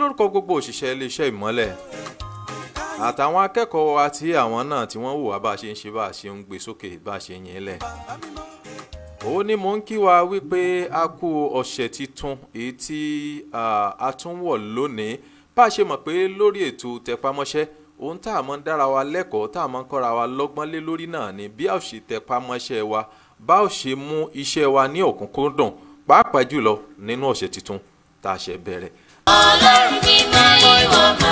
Lórúkọ gbogbo òṣìṣẹ́ iléeṣẹ́ Ìmọ́lẹ̀ àtàwọn akẹ́kọ̀ọ́ wa tí àwọn náà tí wọ́n wò wá bá a ṣe ń ṣe, bá a ṣe ń gbé sókè, bá a ṣe ń yìn lẹ̀. Ó ní mò ń kí wa wípé a kú ọ̀sẹ̀ titun èyí tí a tún wọ̀ lónìí. Bá a ṣe mọ̀ pé lórí ètò Tẹpámọ́ṣẹ́, ohun tá a mọ̀ ń dára wa lẹ́kọ̀ọ́, tá a mọ̀ ń kọ́ra wa lọ́gbọ́n lé lórí náà ni bí a ò ṣe tẹpámọ́ṣẹ́ wa, bá ò ṣe mú iṣẹ́ wa ní ọ̀kúnkúndùn, pàápàá jùlọ nínú ọ̀sẹ̀ tuntun tá a ṣe bẹ̀rẹ̀.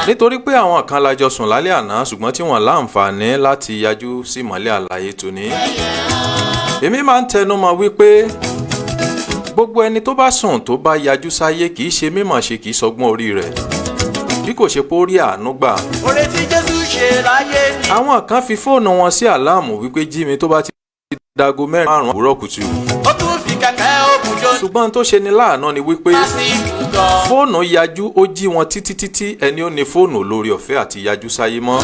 Nítorí pé àwọn kan la jọ sùn lálẹ́ àná, ṣùgbọ́n tí wọ́n láǹfààní láti yájú sí ìmọ́lẹ̀ àlàyé tòní. Èmi máa ń tẹnu mọ́ wípé gbogbo ẹni tó bá sùn tó bá yájú sáyé, kì í ṣe mímọ̀ ṣe, kì í sọgbọ́n orí rẹ̀, bí kò ṣe pé ó rí àánú gbà. Oore tí Jésù ṣe láyé ni. Àwọn kan fi fóònù wọn sí alarm wípé jí mi tó bá ti dago 4:30 òwúrọ̀ kùtù. Ó tún fi kẹ̀kẹ́ ògùn jó. Ṣùgbọ́n tó ṣe ni láàánú ni wípé sí ìdúgọ́. fóònù yajú, ó jí wọn títí títí, ẹni ó ní fóònù lórí ọ̀fẹ́ àti yajú sáyé mọ́.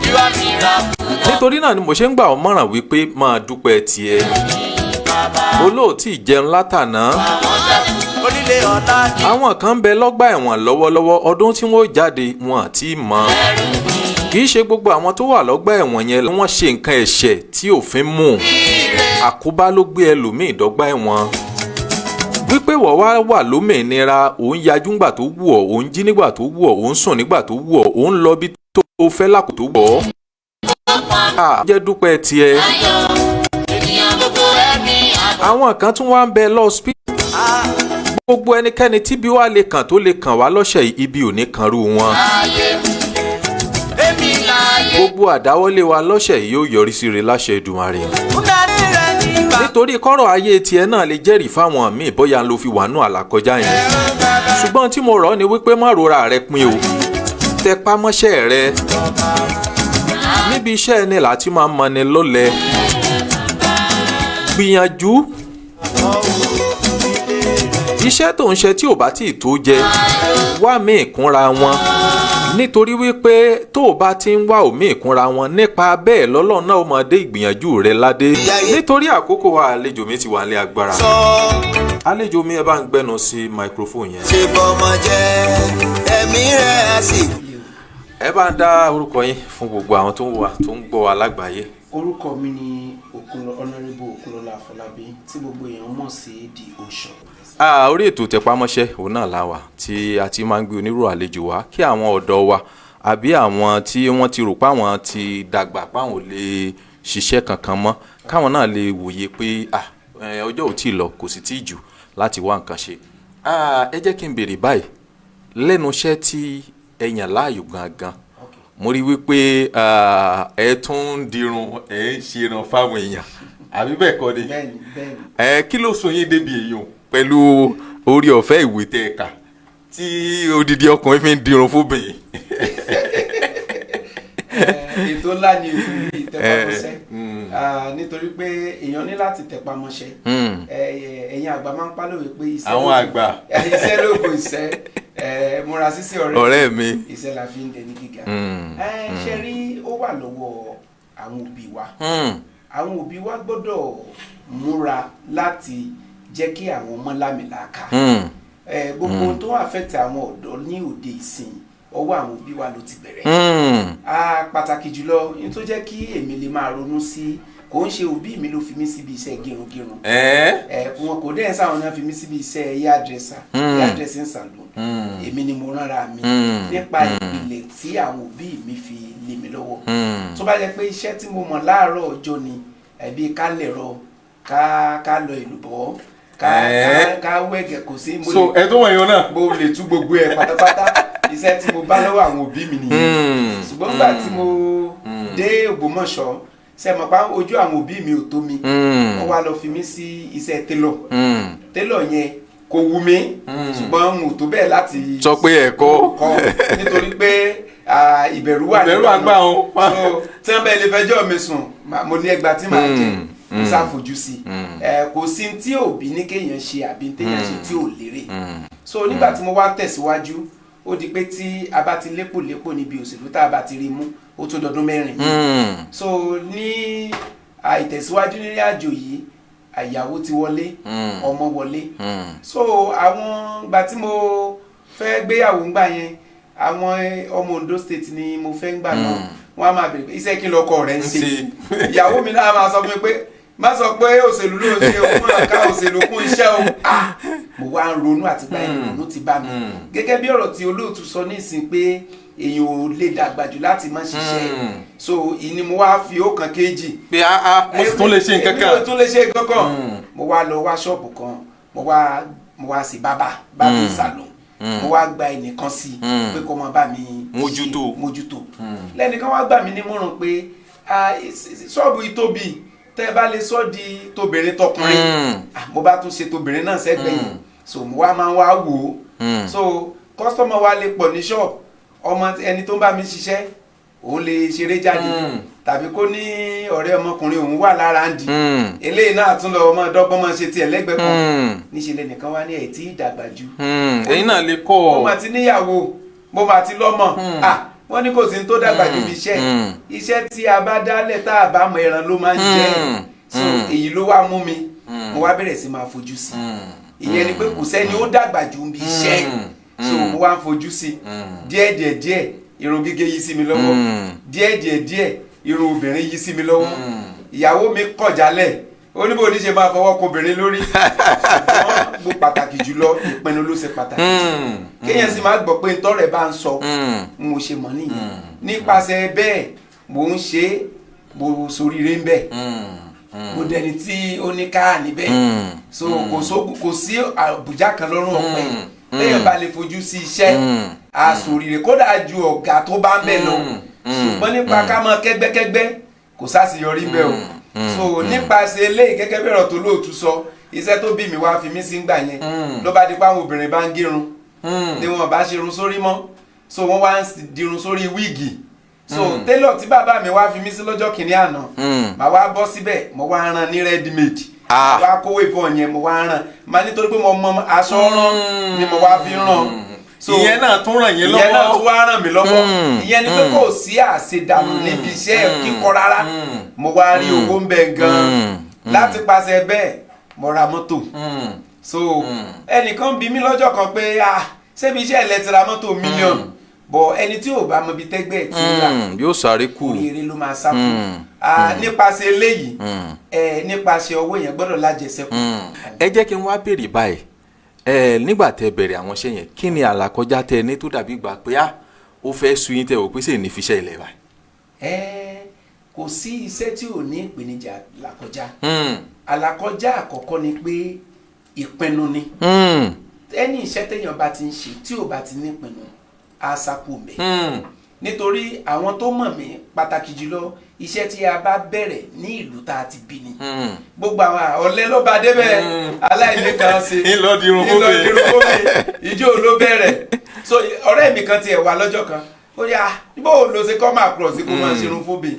Ìwà mìíràn. Nítorí náà ni mo ṣe ń gbà ọ́ mọ̀ràn wípé máa dúpẹ́ tiẹ̀. Olóòtí ìjẹun látàná. Onílé ọ̀la ni. Àwọn kan ń bẹ lọ́gbà ẹ̀wọ̀n lọ́wọ́lọ́wọ́, ọdún tí wọ́n jáde wọn àti mọ̀. Kì í ṣe gbogbo àwọn tó wà lọ́gbà ẹ̀wọ̀n yẹn wọ́n ṣe nǹkan ẹ̀ṣẹ̀ tí òfin mú. Àkóbá ló gbé ẹlòmíì dọ́gba ẹ̀wọ̀n. Wípé wọ́n wá wà lómìnira, òun yajú nígbà tó wù ọ́, òun jí nígbà tó wù ọ́, òun sùn nígbà tó wù ọ́, òun lọ bí tó fẹ́ lákòókò tó wù ọ́. Jẹ́ dúpẹ́ tiẹ̀. Àwọn kan tún wá ń bẹ lọ́ọ́sìpì. Gbogbo ẹnikẹ́ni tí bí wàá lè kàn tó lè kàn wá lọ́sẹ̀ yìí, ibi ò ní kanrú wọn. Èmi láàyè. Gbogbo àdáwọ́lé wa lọ́sẹ̀ yìí yóò yọrí sí re láṣẹ Èdùmàrè. Fúndarí rẹ̀ nígbà. Nítorí kọ́rọ̀ ayé tiẹ̀ náà lè jẹ́rìí fáwọn míì, bóyá ló fi wà nù àlàkọjá yẹn. Ṣùgbọ́n tí mo rọ̀ ọ́ ni wípé má rora rẹ pin o, tẹpá mọ́ṣẹ́ rẹ. Níbi iṣẹ́ ẹni láti máa mọni lọ́lẹ̀. Gbìyànjú iṣẹ́ tó ń ṣe, tí ò bá tí ì tó jẹ, wá míì kúnra wọn, nítorí wípé tó o bá ti ń wá òmíì kúnra wọn, nípa bẹ́ẹ̀ lọ́lọ́run náà ó máa dé ìgbìyànjú rẹ ládé. Nítorí àkókò wa, àlejò mi ti wà ní agbára. Àlejò mi, ẹ bá ń gbẹnu sí microphone yẹn. Ṣe bọ́mọ jẹ́ ẹ̀mí rẹ̀ á sì. Ẹ bá ń dá orúkọ yín fún gbogbo àwọn tó ń wà, tó ń gbọ́ wa lágbàáyé. Orúkọ mi ni Honorable Okunlọ́lá Àfọlábí, tí gbogbo èèyàn mọ̀ sí The Ocean. Orí ètò Tẹpámọ́ṣẹ́ òun náà la wà, tí a ti máa ń gbé onírúurú àlejò wá kí àwọn ọ̀dọ́ wa àbí àwọn tí wọ́n ti rò páwọn ti dàgbà, páwọn ò lè ṣiṣẹ́ kankan mọ́, káwọn náà lè wòye pé ọjọ́ ò tí ì lọ, kò sì tí ì jù láti wá nǹkan ṣe. Ẹ jẹ́ kí n béèrè báyìí, lẹ́nu iṣẹ́ tí ẹ yàn láàyò gangan, mo rí wípé ẹ tún ń dirun, ẹ ń ṣerun fáwọn èèyàn, àbí bẹ́ẹ̀ kọ́ ni? Bẹ́ẹ̀ni. Ẹ kí ló sún yín débi èèyàn pẹ̀lú orí ọ̀fẹ́ ìwé tẹ́ ẹ kà tí odidi ọkùnrin fi ń dirun fóbìnrin? Ètò ńlá ni ètò yìí, Tẹpámọ́ṣẹ́. Nítorí pé èèyàn ní láti tẹpámọ́ṣẹ́. Ẹ̀yin àgbà máa ń pálọ̀wé pé iṣẹ́ Àwọn àgbà. Iṣẹ́ lóògùn ìṣẹ́. Múra sísí ọ̀rẹ́ Ọ̀rẹ́ mi. Iṣẹ́ la fi ń dẹni gíga. Ṣe rí, ó wà lọ́wọ́ àwọn òbí wa. Àwọn òbí wa gbọ́dọ̀ múra láti jẹ́ kí àwọn ọmọ lámìlàaka. Gbogbo ohun tó affect àwọn ọ̀dọ́ ní òde ìsìn, ọwọ́ àwọn òbí wa ló ti bẹ̀rẹ̀. Pàtàkì jùlọ, ní tó jẹ́ kí èmi lè máa ronú sí, kò ń ṣe òbí mi ló fi mí síbi iṣẹ́ gẹrungẹrun. Wọn kò dẹ́yìn sáwọn náà fi mí síbi iṣẹ́ hairdresser, hairdressing salon. Èmi ni mo ránra mi nípa ìpìlẹ̀ tí àwọn òbí mi fi lé mi lọ́wọ́. Tó bá jẹ́ pé iṣẹ́ tí mo mọ̀ láàárọ̀ ọjọ́ ni ẹbí ká lẹ̀rọ, ká lọ èlùbọ́, ká wẹ̀gẹ̀, kò sí mo So lè ẹ tó wọ̀nyí náà. Mo lè tú gbogbo ẹ̀ pátápátá. Iṣẹ́ tí mo bá lọ́wọ́ àwọn òbí mi nìyẹn. Ṣùgbọ́n nígbà tí mo dé Ògbómọ̀ṣọ́, ṣe mọ̀ pa ojú àwọn òbí mi ò tó mi, wọ́n wá lọ fi mí sí iṣẹ́ tailor. Tailor yẹn kò wù mí, ṣùgbọ́n n ò tó bẹ́ẹ̀ láti Sọ pé ẹ̀kọ́. kọ́, nítorí pé ìbẹ̀rù wà Ìbẹ̀rù nígbà wà gbà náà. ó. So tí wọ́n bẹ́ẹ̀ lè fẹjọ́ mi sùn, mo ní ẹgbàá tí màá jẹ, mo ṣàfojú sí i. Kò sí tí òbí ní kéèyàn ṣe àbí téèyàn ṣe tí ò lérè. So nígbà tí mo wá tẹ̀síwájú, ó di pé tí a bá ti lépò lépò níbi òṣèlú, tá a bá ti rí mú, ó tún dọdún 4 mi. So ní àìtẹ̀síwájú nírìn àjò yìí, àyàwó ti wọlé, ọmọ wọlé. So àwọn ìgbà tí mo Fẹ́ gbéyàwó ńgbà yẹn, àwọn ọmọ Ondo State ni mo fẹ́ ń gbà náà, wọ́n á máa bèrè pé iṣẹ́ kí lọkọ rẹ̀ ń ṣe. Ìyàwó mi náà máa sọ fún mi pé má sọ pé òṣèlú ló ń ṣe òun, àká òṣèlú kún iṣẹ́ o. Ah, mo wá ń ronú, àtìgbà yẹn ìrònú ti bá mi. Gẹ́gẹ́ bí ọ̀rọ̀ tí olóòtú sọ nísìn pé èèyàn ò lè dàgbà jù láti má ṣiṣẹ́, so ìní mo wá fi ọ̀kan kejì Pé ah ah, mo sì tún lè ṣe nǹkan èmi ò kan. tún lè ṣe nǹkan kan. Mo wá lọ wá ṣọ́ọ̀bù kan, mo wá sí barbing salon. Mo wá gba ẹnìkan sí pé kó máa bá mi Mójútó. Mójútó. Lẹ́nìkan wá gbà mí nímọ̀ràn pé, ah, ṣọ́ọ̀bù yìí tóbi, tẹ́ ẹ bá lè sọ di tóbìnrin tọkùnrin. Ah, mo bá tún ṣe tóbìnrin náà sẹ́gbẹ̀ẹ́ yìí, so mo wá máa ń wá wò ó. So customer wa lè pọ̀ ní ṣọ́ọ̀bù, ọmọ ẹni tó ń bá mi ṣiṣẹ́ òun lè ṣeré jáde tàbí kó ní ọ̀rẹ́ ọmọkùnrin òun wà lára ń di eléyìí náà, tún lọ ọmọ dọ́gbọ́n máa ṣe tiẹ̀ lẹ́gbẹ̀ẹ́ kan. Níṣẹ́ lẹ́nìkan wá ní ẹ̀ tí ì dàgbà jù. Ẹ̀yin náà lè kọ́ Mo ọ. mà ti níyàwó, mo mà ti lọ́mọ. Ah, wọ́n ní kò sí ní tó dàgbà jù bí iṣẹ́. Iṣẹ́ tí a bá dálẹ̀, tá a bá mọ ẹran ló máa ń jẹ́. So èyí ló wá mú mi, mo wá bẹ̀rẹ̀ sí máa fojú sí. Ìyẹn ni pé kò sẹ́ni ó dàgbà jù bí iṣẹ́. So mo wá ń fojú sí díẹ̀ díẹ̀ díẹ̀. Irun gígé yí sí mi lọ́wọ́ díẹ̀ díẹ̀ díẹ̀, irun obìnrin yí sí mi lọ́wọ́. Ìyàwó mi kọ̀ jálẹ̀, ó ní bò ní ṣe máa fọwọ́ kan obìnrin lórí. Ṣùgbọ́n mo pàtàkì jùlọ, ìpinnu ló ṣe pàtàkì jù, kéèyàn sì máa gbọ́ pé ntọ́rẹ̀ bá ń sọ. Mo ṣe mọ̀ nìyẹn. Nípasẹ̀ bẹ́ẹ̀, mò ń ṣe é, mo soríire ń bẹ̀, mo dẹni tí ó ní káà níbẹ̀. So kò sí àbùjá kan lọ́rùn ọ̀pẹ. Téèyàn bá lè fojú sí iṣẹ́, àsoríire kódà ju ọ̀gá tó bá ń bẹ̀ lọ. Ṣùgbọ́n nípa ká mọ kẹ́gbẹ́kẹ́gbẹ́, kò sáṣeyọrí bẹ́ẹ̀ o. So nípasẹ̀ eléyìí, gẹ́gẹ́ bí ọ̀rọ̀ tó lóòtú sọ, iṣẹ́ tó bí mi wá fi mí sí ngbà yẹn ló bá di pé àwọn obìnrin bá ń gérun ni wọn bá ṣerun sórí mọ́, so wọ́n wá ń dirun sórí wig. So tailor tí bàbá mi wá fi mí sí lọ́jọ́ kìíní àná, màá wá bọ́ síbẹ̀, mo wá rán ní ready made. Ah. Mo wá kówó ìfọ̀ yẹn, mo wá rán màá nítorí pé mo mọ aṣọ rán ni mo wá fi rán. So Ìyẹn náà tún ràn yín lọ́wọ́. Ìyẹn náà tún wá ràn mí lọ́wọ́. Ìyẹn ni pé kò sí àṣedànù níbi iṣẹ́ kíkọ rárá. Mo wá rí owó ń bẹ gan-an. Láti pàṣẹ bẹ́ẹ̀, mo ra mọ́tò. So ẹnìkan bí mi lọ́jọ́ kan pé, ah, ṣébi iṣẹ́ ẹ̀ ti ra mọ́tò mílíọ̀nù bọ̀? Ẹni tí ò bá mọ ibi tẹ́gbẹ́ ẹ̀ tí ń là, Yóò sáré kù. orí eré ló máa sá fún. Ah, nípasẹ̀ eléyìí ẹ, nípasẹ̀ owó yẹn gbọ́dọ̀ lájẹsẹ́kù. Ẹ jẹ́ kí n wá béèrè báyìí. Ẹ nígbà tẹ bẹ̀rẹ̀ àwọn iṣẹ́ yẹn, kí ni àlàkọjá tẹ ní tó dàbí gbà pé á ó fẹ́ sú yín, tẹ ò pé sì ní fiṣẹ́ ilẹ̀ báyìí? Ẹ kò sí iṣẹ́ tí ò ní ìpèníjà làkọjá. Àlàkọjá àkọ́kọ́ ni pé ìpinnu ni. Ẹni iṣẹ́ téèyàn bá ti ń ṣe tí ò bá ti ní ìpinnu, á sákò mẹ́. Nítorí àwọn tó mọ̀ mí, pàtàkì jùlọ iṣẹ́ tí a bá bẹ̀rẹ̀ ní ìlú tá a ti bí ni, gbogbo àwọn ọ̀lẹ́ ló bá débẹ̀, aláìní kan ṣe. Ńlọ dirun Ńlọ fóbè. dirun fóbè, ìjó ló bẹ̀rẹ̀. So ọ̀rẹ́ mi kan tiẹ̀ wà lọ́jọ́ kan, ó yà bó ló ṣe kọ́ máa pọ̀ sí kó máa ṣerun fóbè,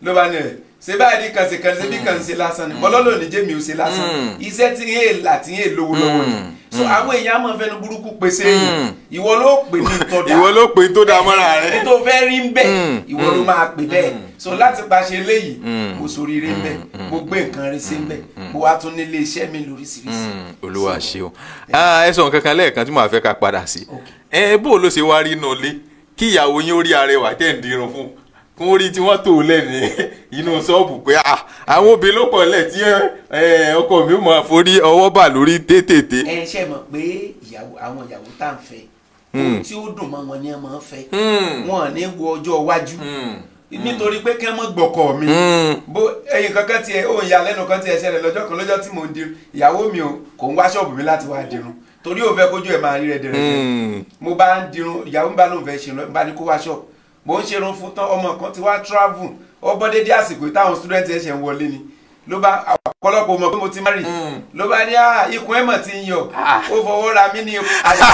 ló bá ní ẹ̀ ṣe báyìí ní kàn ṣe kàn ṣe bí kàn ṣe lásán ni bọ́lọ́lọ́ ní jẹ́mi ò ṣe lásán. Iṣẹ́ tí ń èèlà tí ń èlówó lọ́wọ́ ni. So àwọn èèyàn á máa fẹnu burúkú pèsè èèyàn, ìwọ ló pè ní tọ́da. Ìwọ ló pè tó dáa mọ́ra rẹ. Tó fẹ́ rí ń bẹ̀, ìwọ ló máa pè bẹ́ẹ̀. So láti paṣẹ eléyìí, mo ṣoríire ń bẹ̀, mo gbé nǹkan rí sí ń bẹ̀, mo wá tún nílé iṣẹ́ mi lóríṣiríṣi. Olúwa ṣeun. Ah, ẹ sọ nǹkan kan lẹ́ẹ̀kan tí màá fẹ́ ká padà sí. Ẹ bó ló ṣe wá rí inú ilé kí ìyàwó yín ó rí arẹwà tẹ̀ ń dirun fún, kún rí tí wọ́n tò lẹ́ni inú ṣọ́ọ̀bù pé, ah, àwọn obìnrin ló pọ̀ lẹ̀ tí ọkọ mi ò máa forí ọwọ́ bà lórí tètè. Ẹ ṣe mọ̀ pé ìyàwó, àwọn ìyàwó tá à ń fẹ́, ohun tí ó dùn mọ́ wọn ni wọ́n máa ń fẹ́. Wọn ò ní wo ọjọ́ iwájú nítorí pé kí wọ́n mọ̀ gbọ̀kọ̀ mi. Bó ẹyin kankan tiẹ̀, ohun ìyàlẹ́nu kan tiẹ̀ ṣẹlẹ̀ lọ́jọ́ kan, lọ́jọ́ tí mò ń dirun. Ìyàwó mi ò kò ń wá ṣọ́ọ̀bù mi láti wá dirun torí òun fẹ́ kójú ẹ̀ máa rí rẹ̀ dẹ̀rẹ̀. Mo bá ń dirun, ìyàwó mi bá lóun fẹ́ ṣerun, bá ní kó wá ṣọ́ọ̀bù. Mo ń ṣerun fún tán, ọmọ kan ti wá travel, ó bọ́ dédé àsìkò táwọn student ẹ̀ ṣẹ̀ ń wọlé ni, ló bá ọ̀pọ̀lọpọ̀ mọ̀ pé mo ti marry, ló bá ní, "Ah, ikùn ẹ̀ mọ̀ ti ń yọ." Ó fọwọ́ ra mí ní àyà,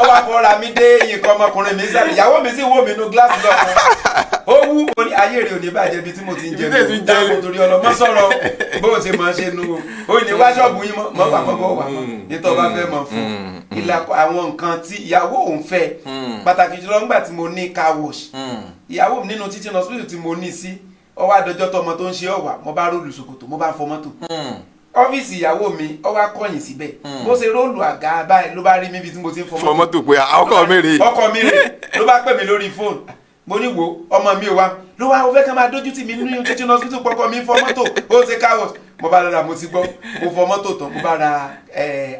ó wá fọwọ́ ra mí dé nǹkan ọmọkùnrin mi sáré. Ìyàwó mi sì wò mí inú gíláàsì lọ́kàn, ó wú. Mo ní ayé rẹ̀ ò ní bàjẹ́ bí tí mo ti ń jẹ. Ibi tí ń jẹ. Dákun, torí ọlọmọ sọ̀rọ̀ bó o ṣe máa ṣe nu o, ó ní wá ṣọ́ọ̀bù yín mọ́ mọ́ wà mọ́ bọ́ wà mọ́ nítorí ọba fẹ́ mọ̀ fún ìlà àwọn nǹkan tí ìyàwó òun fẹ́. Pàtàkì jùlọ nígbà tí mo ní car wash, ìyàwó mi nínú teaching hospital tí mo ní sí, ọwọ́ àdọjọ́ tọmọ tó ń ṣe ọ̀wà, mo bá roll ṣòkòtò, mo bá fọ mọ́tò. Ọ́fíìsì ìyàwó mi, ó wá kọ̀yìn síbẹ̀. Bó ṣe roll àga báyìí ló bá rí mi bí tí mo ti ń fọ Fọ mọ́tò pé ọkọ mi rèé. Ọkọ mi rè. Ló bá pè mí lórí fóònù. Mo ní, wo ọmọ mi ò wá ló wá, ó fẹ́ kàn máa dójú tì mí nínú teaching hospital, pọkọ mi fọ mọ́tò, ó ṣe car wash. Mo bá lọ́ra, mo ti gbọ́. Mo fọ mọ́tò tán, mo bá ra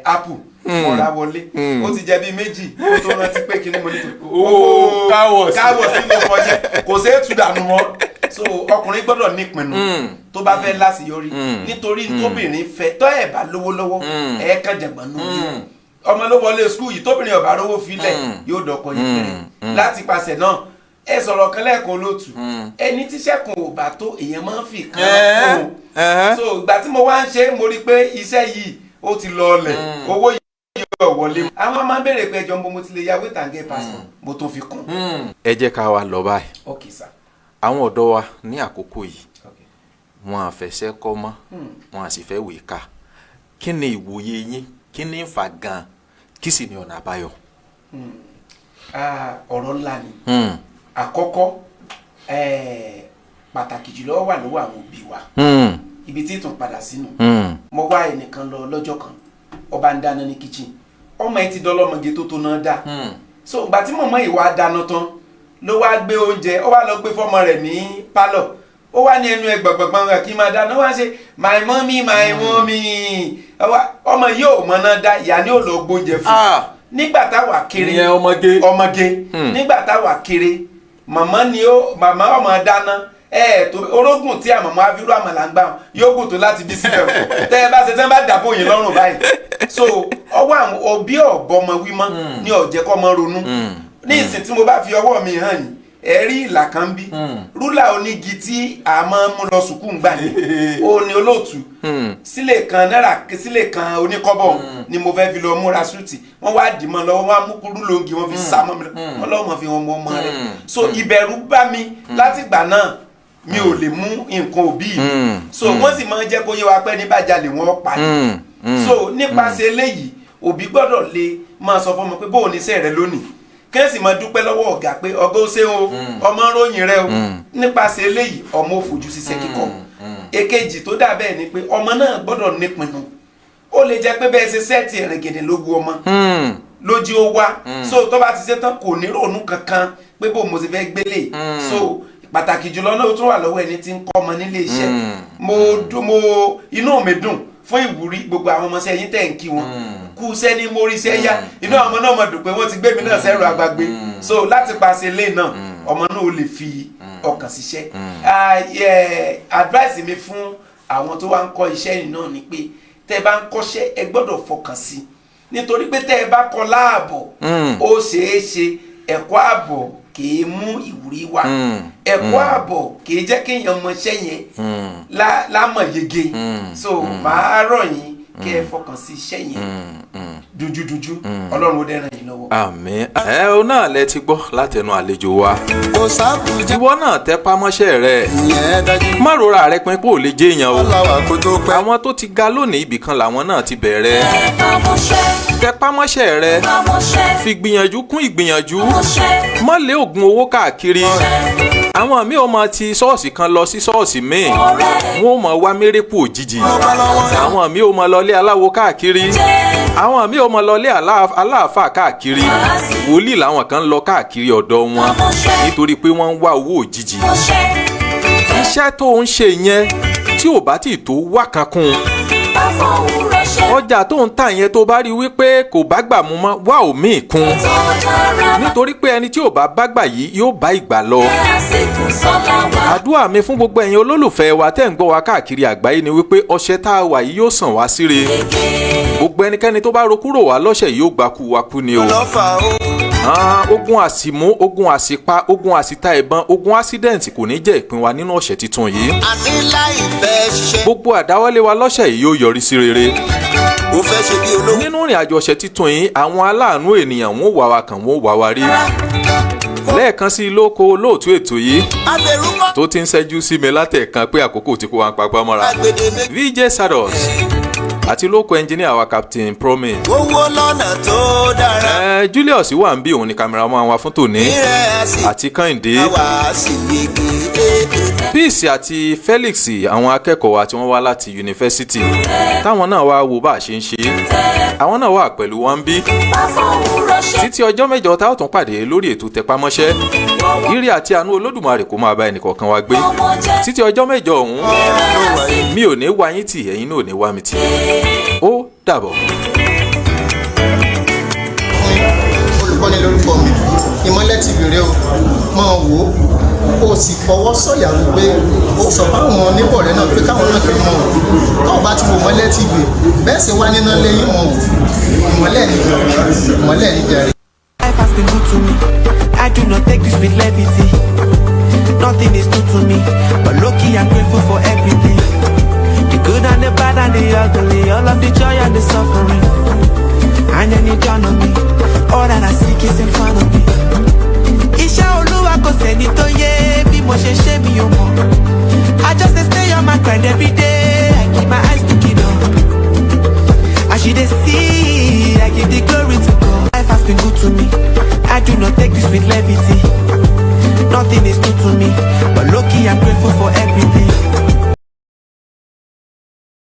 apple, mo ra wọlé. Ó ti jẹ bíi méjì kó tó rántí pé kíní mo ní tó. Owó car wash. Car wash tí mo fọ yẹn kò ṣeé tú dànù mọ́. So ọkùnrin gbọ́dọ̀ nípinnu tó bá fẹ́ láṣeyọrí, nítorí tóbìnrin fẹ́ tọ́ ẹ̀ bá lówó lọ́wọ́, ẹ̀ kàn jẹ̀gbọ́n nù yìí. Ọmọ ló wọlé school yìí, tóbìnrin ọ̀bá rówó filẹ̀, yóò dọkọ yìí pẹ̀rẹ̀. Láti pàṣẹ náà, ẹ sọ̀rọ̀ kan lẹ́ẹ̀kan, olóòtú, ẹni tíṣẹ́ kan ò bá tó, èèyàn máa ń fi kan kún un. So ìgbà tí mo wá ń ṣe, mo rí i pé iṣẹ́ yìí ó ti lọ ọlẹ̀, owó yìí ò wọlé. Àwọn máa ń béèrè pé ẹjọ́ ń bo mo ti lè ya wait and get passport, mo tún fi kún. Ẹ jẹ́ ká wa lọ báyìí. Ok sir. Àwọn ọ̀dọ́ wa ní àkókò yìí, wọn à fẹsẹ̀ kọ́ mọ́, wọn à sì fẹ́ wèé ká. Kí ni ìwòye yín? Kí ni ń fà gan? Kí sì ni ọ̀nà àbáyọ? Ah, ọ̀rọ̀ ńlá ni. Àkọ́kọ́, pàtàkì jùlọ wà lọ́wọ́ àwọn òbí wa. Ibi tí ìtàn padà sínú, mo wá ẹnìkan lọ lọ́jọ́ kan, ọba ń dáná ní kitchen. Ọmọ ẹ ti dọ́lọ́mọge tó tó náà dá. So ìgbà tí mọ̀mọ́ yìí wá dáná tán, ló wá gbé oúnjẹ, ó wá lọ gbé fọ́mọ rẹ̀ ní pálọ̀. Ó wá ní ẹnu ẹ gbọ̀ngbọ̀ngbọ̀n rẹ̀ kí n máa dáná. Ó wá ṣe, "My mommy, my mommy." Ọmọ yìí ò mọ̀ náà dá, ìyá ni ó lọ gbóúnjẹ fún Ah. nígbà táwa kéré. Ìyẹn ọmọge. Ọmọge. Nígbà táwa kéré, màmá ni ó màmá ọmọ dáná ẹ ẹ tó orógùn tí àmọ̀mọ́ abirú àmàlà ń gbà wọn yóò gùn tó láti bí síbẹ̀ o. Tẹ́ ẹ bá ṣe tẹ́ ẹ bá dàbò yín lọ́rùn báyìí. So ọwọ́ àwọn òbí ọ̀bọ ọmọ wímọ́ ní ọ̀jẹ̀ kọ́ mọ́ ronú. Ní ìsìn tí mo bá fi ọwọ́ mi hàn yín, ẹ rí ìlà kan bí rúlà onígi tí a máa ń mú lọ sùkúù ń gbà ní ó ní, olóòtú. Sílè kan náírà, sílè kan oníkọ́bọ̀ ni mo fẹ́ fi lọ múra suit. Wọ́n wá dì mọ́ lọ́wọ́, wọ́n á mú kúrú lóńgì, wọ́n fi sá mọ́ mi lọ, wọ́n lọ́wọ́ mọ́ fi hàn ọmọ ọmọ rẹ̀. So ìbẹ̀rù bá mi látìgbà náà, mi ò lè mú nǹkan òbí mi. So wọ́n sì máa ń jẹ́ kó yé wa pé ní bàjálè wọ́n pa ni. So nípasẹ̀ eléyìí, òbí gbọ́dọ̀ lè máa sọ fọmọ pé bóun ní iṣẹ́ rẹ lónìí, kẹ́sì máa dúpẹ́ lọ́wọ́ ọ̀gá pé ọ̀gá ó ṣe o, ọmọ ń ròyìn rẹ o. Nípasẹ̀ eléyìí, ọmọ ò fojú síṣẹ́ kíkọ́. Èkejì tó dà bẹ́ẹ̀ ni pé ọmọ náà gbọ́dọ̀ nípinnu. Ó lè jẹ́ pé bẹ́ẹ̀ ṣe set ẹ̀rìngẹ̀dẹ̀ ló wu ọmọ lójú ó wá. So tó bá ti ṣe tán, kò ní ronú kankan pé bó mo ṣe fẹ́ gbélé. So pàtàkì jùlọ náà, ó tún wà lọ́wọ́ ẹni tí ń kọ́ ọmọ nílé iṣẹ́. Mo dùn, mo inú mi dùn fún ìwúrí gbogbo àwọn ọmọọṣẹ́ yín tẹ̀ ń kí wọn kú iṣẹ́ ní mórí iṣẹ́ yá. Inú àwọn ọmọ náà mọ̀ dùn pé wọ́n ti gbé mi náà sẹ́rù àgbàgbé. So láti paṣẹ ilé náà, ọmọ náà ò lè fi ọkàn ṣiṣẹ́. Ah, yeah, advice mi fún àwọn tó wá ń kọ́ iṣẹ́ yìí náà ni pé tẹ́ ẹ bá ń kọ́ṣẹ́, ẹ gbọ́dọ̀ fọkàn sí i, nítorí pé tẹ́ ẹ bá kọ́ láàbọ̀, ó ṣeé ṣe ẹ̀kọ́ ààbọ̀ kìí mú ìwúrí wá. Ẹ̀kọ́ ààbọ̀ kìí jẹ́ kéèyàn mọṣẹ́ yẹn lámọ̀ yege. So màá rọ̀ yín kí ẹ fọkàn sí iṣẹ́ yẹn dúdúdúdú. Ọlọ́run ó dẹ̀ ràn yín lọ́wọ́. Àmín. Ẹ o náà lẹ ti gbọ́ látẹnu àlejò wa. Kò sábùjá. Ìwọ náà tẹpá mọ́ṣẹ́ rẹ. Ìyẹn dájú. Má rora rẹ pin pé ò lè jẹ́ èèyàn o. Ọláwà kó tó pẹ́. Àwọn tó ti ga lónìí, ibì kan làwọn náà ti bẹ̀rẹ̀. Tẹpá mọ́ṣẹ́ rẹ, fi gbìyànjú kún ìgbìyànjú, má lé oògùn owó káàkiri. Àwọn míì ó máa ti ṣọ́ọ̀ṣì kan lọ sí ṣọ́ọ̀ṣì míì, wọn ó máa wá miracle òjijì. Àwọn míì ó máa lọ lé aláwo káàkiri, àwọn míì ó máa lọ lé aláàfáà káàkiri. Wòlíì làwọn kan ń lọ káàkiri ọ̀dọ̀ wọn nítorí pé wọ́n ń wá owó òjijì. Iṣẹ́ tó ń ṣe yẹn, tí ò bá tì tó wá kan kún un. Ọjà tó ń tà yẹn, tó bá rí wípé kò bá gbà mú mọ́, wá òmíì kún, nítorí pé ẹni tí ò bá bá gbà yìí yóò bá ìgbà lọ. Àdúrà mi fún gbogbo ẹ̀yin olólùfẹ́ wa tẹ́ ń gbọ́ wa káàkiri àgbáyé ni wípé ọ̀sẹ̀ tá a wà yìí yóò sàn wá síre. Gbogbo ẹnikẹ́ni tó bá ro kúrò wá lọ́sẹ̀ yìí yóò gbà kú wa kú ni o. Lọ́fà o. Ah, ogun àsìmú, ogun àsìpa, ogun àsìta ìbọn, ogun accident kò ní jẹ́ ìpín wa nínú ọ̀sẹ̀ tuntun yìí. Àní láì fẹ́ ṣiṣẹ́. Gbogbo àdáwọ́lé wa lọ́sẹ̀ yìí yóò yọrí sí rere. Ó fẹ́ ṣe bí olówó. Nínú ìrìn àjò ọ̀sẹ̀ tuntun yìí, àwọn aláàánú ènìyàn wọn ò wá wa kàn, wọn ò wá wa rí. Lẹ́ẹ̀kan sí lóko olóòtú ètò yìí Àfẹrúkọ. tó ti ń ṣẹ́jú sí mi látẹ̀kan pé àkókò tí kò wá ń papá mọ́ra, Agbede méjì. VJ Sados, Àti lóko ẹnjìníà wa, Captain Promise. Owó lọ́nà tó dára. Ẹ Julius wà ń bí, òun ni cameraman wa fún tòní, Ìrẹ́ àsì àti Kẹ́hìndé, wá sí yege. Peace àti Felix, àwọn akẹ́kọ̀ọ́ wa tí wọ́n wá láti yunifásitì, táwọn náà wá wo bá a ṣe ń ṣe, àwọn náà wà pẹ̀lú wọn bí títí ọjọ́ 8 tá a ó tún pàdé lórí ètò Tẹpámọ́ṣẹ́. Ire àti àánú Olódùmarè kó máa bá ẹnìkọ̀ọ̀kan wa gbé títí ọjọ́ 8 ọ̀hún. Mi ò ní wá yín tì, ẹ̀yin náà ò ní wá mi tì. Ó dàbọ̀. Olùkọ́ni lórúkọ mi. Ìmọ́lẹ̀ TV rẹ o, máa wò ó, kó o sì fọwọ́ sọ̀yà wípé ó sọ fáwọn oníbọ̀ rẹ náà pé káwọn náà kì í mọ̀ wò. Tó o bá ti wò Ìmọ́lẹ̀ TV, bẹ́ẹ̀ sì wá níná lẹ́yìn mọ̀ wò. Ìmọ́lẹ̀ ní, ìmọ́lẹ̀ ní jàre. Life has been good to me. I do not take this with levity. Nothing is new to me, but lucky I'm grateful for everything. The good and the bad and the ugly, all of the joy and the suffering. And then it dawned on me, all that I seek is in front of me. Iṣẹ́ Olúwa kò sẹ́ni tó yé, bí mo ṣe ṣe mi ò mọ̀. I just dey stay on my grind every day. I keep my eyes looking up. As you dey see, I give the glory to God. Life has been good to me. I do not take this with levity. Nothing is new to me, but lucky I'm grateful for everything.